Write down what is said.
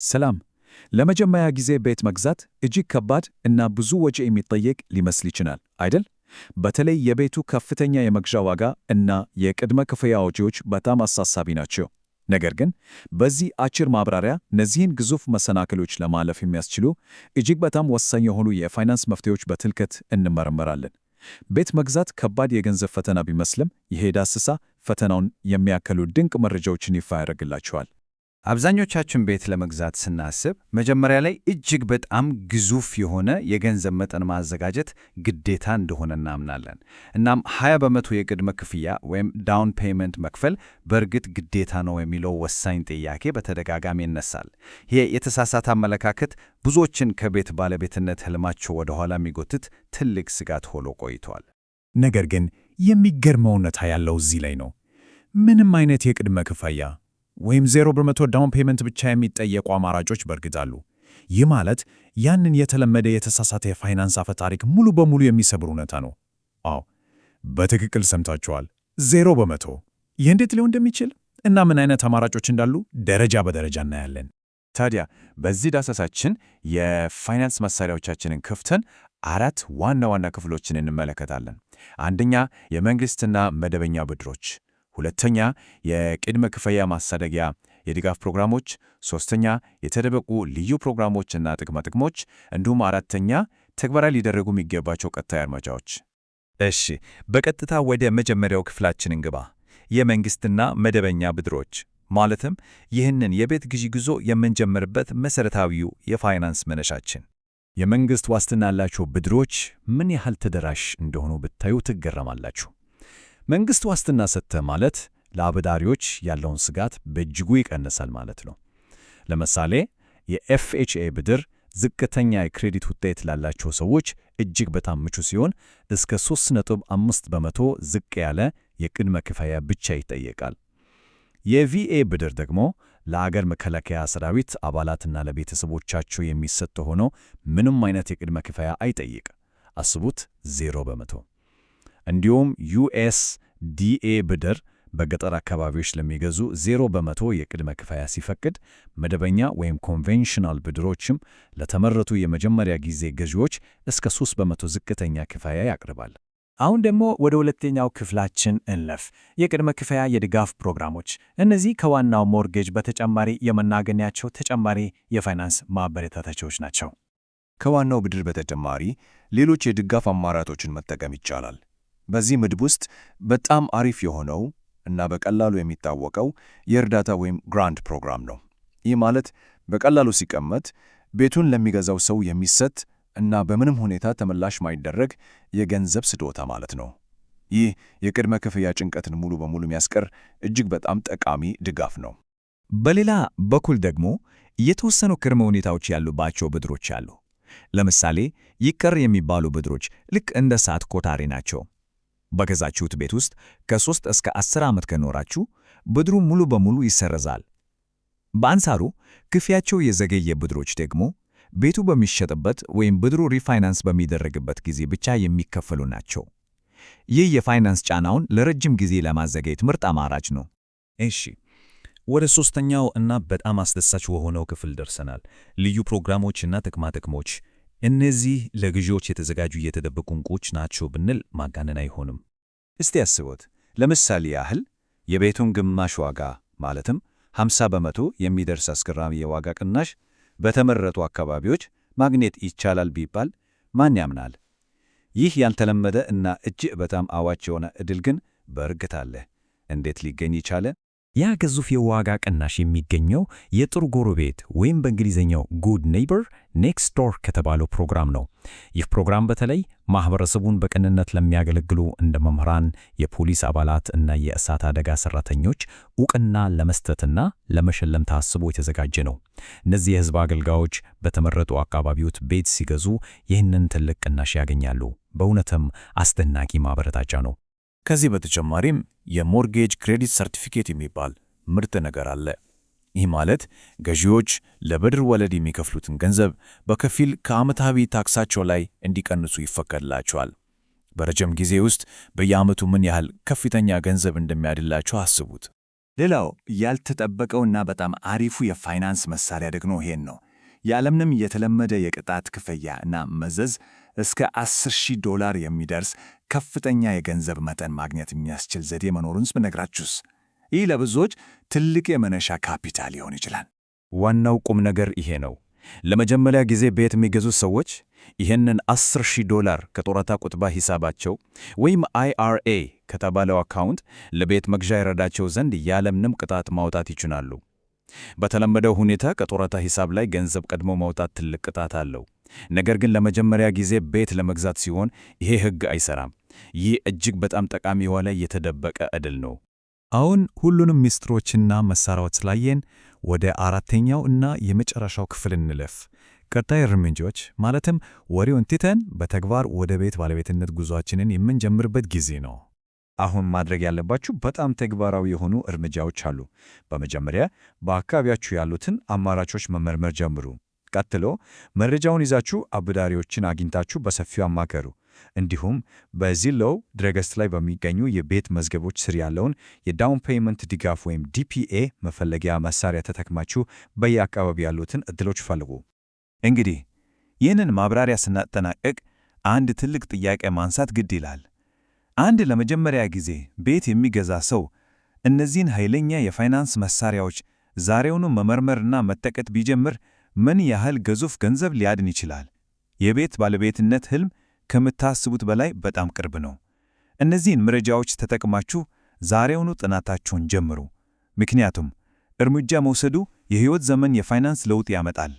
ሰላም። ለመጀመሪያ ጊዜ ቤት መግዛት እጅግ ከባድ እና ብዙ ወጪ የሚጠይቅ ሊመስል ይችላል፣ አይደል? በተለይ የቤቱ ከፍተኛ የመግዣ ዋጋ እና የቅድመ ክፍያ ወጪዎች በጣም አሳሳቢ ናቸው። ነገር ግን በዚህ አጭር ማብራሪያ እነዚህን ግዙፍ መሰናክሎች ለማለፍ የሚያስችሉ እጅግ በጣም ወሳኝ የሆኑ የፋይናንስ መፍትሄዎች በጥልቀት እንመረምራለን። ቤት መግዛት ከባድ የገንዘብ ፈተና ቢመስልም፣ ይሄ ዳሰሳ ፈተናውን የሚያከሉ ድንቅ መረጃዎችን ይፋ ያደርግላችኋል። አብዛኞቻችን ቤት ለመግዛት ስናስብ መጀመሪያ ላይ እጅግ በጣም ግዙፍ የሆነ የገንዘብ መጠን ማዘጋጀት ግዴታ እንደሆነ እናምናለን። እናም 20% የቅድመ ክፍያ ወይም down payment መክፈል በእርግጥ ግዴታ ነው የሚለው ወሳኝ ጥያቄ በተደጋጋሚ ይነሳል። ይህ የተሳሳተ አመለካከት ብዙዎችን ከቤት ባለቤትነት ህልማቸው ወደ ኋላ የሚጎትት ትልቅ ስጋት ሆኖ ቆይቷል። ነገር ግን የሚገርመው እውነታ ያለው እዚህ ላይ ነው። ምንም አይነት የቅድመ ክፍያ ወይም 0% down payment ብቻ የሚጠየቁ አማራጮች በእርግጥ አሉ። ይህ ማለት ያንን የተለመደ የተሳሳተ የፋይናንስ አፈ ታሪክ ሙሉ በሙሉ የሚሰብር እውነታ ነው። አዎ፣ በትክክል ሰምታችኋል። 0%። ይህ እንዴት ሊሆን እንደሚችል እና ምን አይነት አማራጮች እንዳሉ ደረጃ በደረጃ እናያለን። ታዲያ በዚህ ዳሰሳችን የፋይናንስ መሳሪያዎቻችንን ከፍተን አራት ዋና ዋና ክፍሎችን እንመለከታለን። አንደኛ፣ የመንግሥትና መደበኛ ብድሮች፣ ሁለተኛ፣ የቅድመ ክፍያ ማሳደጊያ የድጋፍ ፕሮግራሞች፣ ሶስተኛ፣ የተደበቁ ልዩ ፕሮግራሞችና ጥቅማ ጥቅሞች፣ እንዲሁም አራተኛ፣ ተግባራዊ ሊደረጉ የሚገባቸው ቀጣይ እርምጃዎች። እሺ፣ በቀጥታ ወደ መጀመሪያው ክፍላችን እንግባ። የመንግሥትና መደበኛ ብድሮች፣ ማለትም ይህንን የቤት ግዢ ጉዞ የምንጀምርበት መሠረታዊው የፋይናንስ መነሻችን። የመንግሥት ዋስትና ያላቸው ብድሮች ምን ያህል ተደራሽ እንደሆኑ ብታዩ ትገረማላችሁ። መንግሥት ዋስትና ሰጠ ማለት ለአበዳሪዎች ያለውን ስጋት በእጅጉ ይቀንሳል ማለት ነው። ለምሳሌ የ FHA ብድር ዝቅተኛ የ credit ውጤት ላላቸው ሰዎች እጅግ በጣም ምቹ ሲሆን፣ እስከ 3.5% ዝቅ ያለ የቅድመ ክፍያ ብቻ ይጠየቃል። የ VA ብድር ደግሞ ለአገር መከላከያ ሰራዊት አባላትና ለቤተሰቦቻቸው የሚሰጥ ሆኖ ምንም አይነት የቅድመ ክፍያ አይጠይቅ። አስቡት፣ 0%። እንዲሁም USDA ብድር በገጠር አካባቢዎች ለሚገዙ 0% የቅድመ ክፍያ ሲፈቅድ፣ መደበኛ ወይም conventional ብድሮችም ለተመረጡ የመጀመሪያ ጊዜ ገዢዎች እስከ 3% ዝቅተኛ ክፍያ ያቀርባል። አሁን ደግሞ ወደ ሁለተኛው ክፍላችን እንለፍ። የቅድመ ክፍያ የድጋፍ ፕሮግራሞች። እነዚህ ከዋናው mortgage በተጨማሪ የምናገኛቸው ተጨማሪ የፋይናንስ ማበረታቻዎች ናቸው። ከዋናው ብድር በተጨማሪ ሌሎች የድጋፍ አማራጮችን መጠቀም ይቻላል። በዚህ ምድብ ውስጥ በጣም አሪፍ የሆነው እና በቀላሉ የሚታወቀው የእርዳታ ወይም grant ፕሮግራም ነው። ይህ ማለት በቀላሉ ሲቀመጥ ቤቱን ለሚገዛው ሰው የሚሰጥ እና በምንም ሁኔታ ተመላሽ ማይደረግ የገንዘብ ስጦታ ማለት ነው። ይህ የቅድመ ክፍያ ጭንቀትን ሙሉ በሙሉ የሚያስቀር እጅግ በጣም ጠቃሚ ድጋፍ ነው። በሌላ በኩል ደግሞ የተወሰኑ ቅድመ ሁኔታዎች ያሉባቸው ብድሮች አሉ። ለምሳሌ ይቅር የሚባሉ ብድሮች ልክ እንደ ሰዓት ቆጣሪ ናቸው። በገዛችሁት ቤት ውስጥ ከ3 እስከ 10 ዓመት ከኖራችሁ ብድሩ ሙሉ በሙሉ ይሰረዛል። በአንጻሩ ክፍያቸው የዘገየ ብድሮች ደግሞ ቤቱ በሚሸጥበት ወይም ብድሩ refinance በሚደረግበት ጊዜ ብቻ የሚከፈሉ ናቸው። ይህ የፋይናንስ ጫናውን ለረጅም ጊዜ ለማዘግየት ምርጥ አማራጭ ነው። እሺ፣ ወደ ሶስተኛው እና በጣም አስደሳች የሆነው ክፍል ደርሰናል። ልዩ ፕሮግራሞች እና ጥቅማ ጥቅሞች። እነዚህ ለግዢዎች የተዘጋጁ የተደበቁ ዕንቁዎች ናቸው ብንል ማጋነን አይሆንም። እስቲ ያስቡት። ለምሳሌ ያህል የቤቱን ግማሽ ዋጋ፣ ማለትም 50% የሚደርስ አስገራሚ የዋጋ ቅናሽ በተመረጡ አካባቢዎች ማግኘት ይቻላል ቢባል ማን ያምናል? ይህ ያልተለመደ እና እጅግ በጣም አዋጭ የሆነ ዕድል ግን በእርግጥ አለ። እንዴት ሊገኝ ይቻለ? ያ ግዙፍ የዋጋ ቅናሽ የሚገኘው የጥሩ ጎረቤት ወይም በእንግሊዝኛው Good Neighbor Next Door ከተባለው ፕሮግራም ነው። ይህ ፕሮግራም በተለይ ማህበረሰቡን በቅንነት ለሚያገለግሉ እንደ መምህራን፣ የፖሊስ አባላት እና የእሳት አደጋ ሰራተኞች እውቅና ለመስጠትና ለመሸለም ታስቦ የተዘጋጀ ነው። እነዚህ የህዝብ አገልጋዮች በተመረጡ አካባቢዎች ቤት ሲገዙ ይህንን ትልቅ ቅናሽ ያገኛሉ። በእውነትም አስደናቂ ማበረታቻ ነው። ከዚህ በተጨማሪም የ mortgage credit certificate የሚባል ምርጥ ነገር አለ። ይህ ማለት ገዢዎች ለብድር ወለድ የሚከፍሉትን ገንዘብ በከፊል ከዓመታዊ ታክሳቸው ላይ እንዲቀንሱ ይፈቀድላቸዋል። በረጅም ጊዜ ውስጥ በየዓመቱ ምን ያህል ከፍተኛ ገንዘብ እንደሚያድላቸው አስቡት። ሌላው ያልተጠበቀውና በጣም አሪፉ የፋይናንስ መሳሪያ ደግሞ ይሄን ነው። ያለምንም የተለመደ የቅጣት ክፍያ እና መዘዝ እስከ 10,000 ዶላር የሚደርስ ከፍተኛ የገንዘብ መጠን ማግኘት የሚያስችል ዘዴ መኖሩን ብነግራችሁስ? ይህ ለብዙዎች ትልቅ የመነሻ ካፒታል ሊሆን ይችላል። ዋናው ቁም ነገር ይሄ ነው። ለመጀመሪያ ጊዜ ቤት የሚገዙ ሰዎች ይህንን 10,000 ዶላር ከጡረታ ቁጠባ ሂሳባቸው ወይም IRA ከተባለው አካውንት ለቤት መግዣ ይረዳቸው ዘንድ ያለምንም ቅጣት ማውጣት ይችላሉ። በተለመደው ሁኔታ ከጡረታ ሂሳብ ላይ ገንዘብ ቀድሞ ማውጣት ትልቅ ቅጣት አለው። ነገር ግን ለመጀመሪያ ጊዜ ቤት ለመግዛት ሲሆን ይሄ ሕግ አይሰራም። ይህ እጅግ በጣም ጠቃሚ የሆነ የተደበቀ ዕድል ነው። አሁን ሁሉንም ሚስጥሮችና መሳሪያዎች ስላየን ወደ አራተኛው እና የመጨረሻው ክፍል እንለፍ። ቀጣይ እርምጃዎች ማለትም ወሬውን ትተን በተግባር ወደ ቤት ባለቤትነት ጉዟችንን የምንጀምርበት ጊዜ ነው። አሁን ማድረግ ያለባችሁ በጣም ተግባራዊ የሆኑ እርምጃዎች አሉ። በመጀመሪያ በአካባቢያችሁ ያሉትን አማራጮች መመርመር ጀምሩ። ቀጥሎ መረጃውን ይዛችሁ አበዳሪዎችን አግኝታችሁ በሰፊው አማከሩ። እንዲሁም በ Zillow ድረገጽ ላይ በሚገኙ የቤት መዝገቦች ስር ያለውን የ down payment ድጋፍ ወይም DPA መፈለጊያ መሳሪያ ተጠቅማችሁ በየአካባቢው ያሉትን ዕድሎች ፈልጉ። እንግዲህ ይህንን ማብራሪያ ስናጠናቅቅ አንድ ትልቅ ጥያቄ ማንሳት ግድ ይላል። አንድ ለመጀመሪያ ጊዜ ቤት የሚገዛ ሰው እነዚህን ኃይለኛ የፋይናንስ መሳሪያዎች ዛሬውኑ መመርመርና መጠቀም ቢጀምር ምን ያህል ግዙፍ ገንዘብ ሊያድን ይችላል? የቤት ባለቤትነት ህልም ከምታስቡት በላይ በጣም ቅርብ ነው። እነዚህን መረጃዎች ተጠቅማችሁ ዛሬውኑ ጥናታችሁን ጀምሩ። ምክንያቱም እርምጃ መውሰዱ የሕይወት ዘመን የፋይናንስ ለውጥ ያመጣል።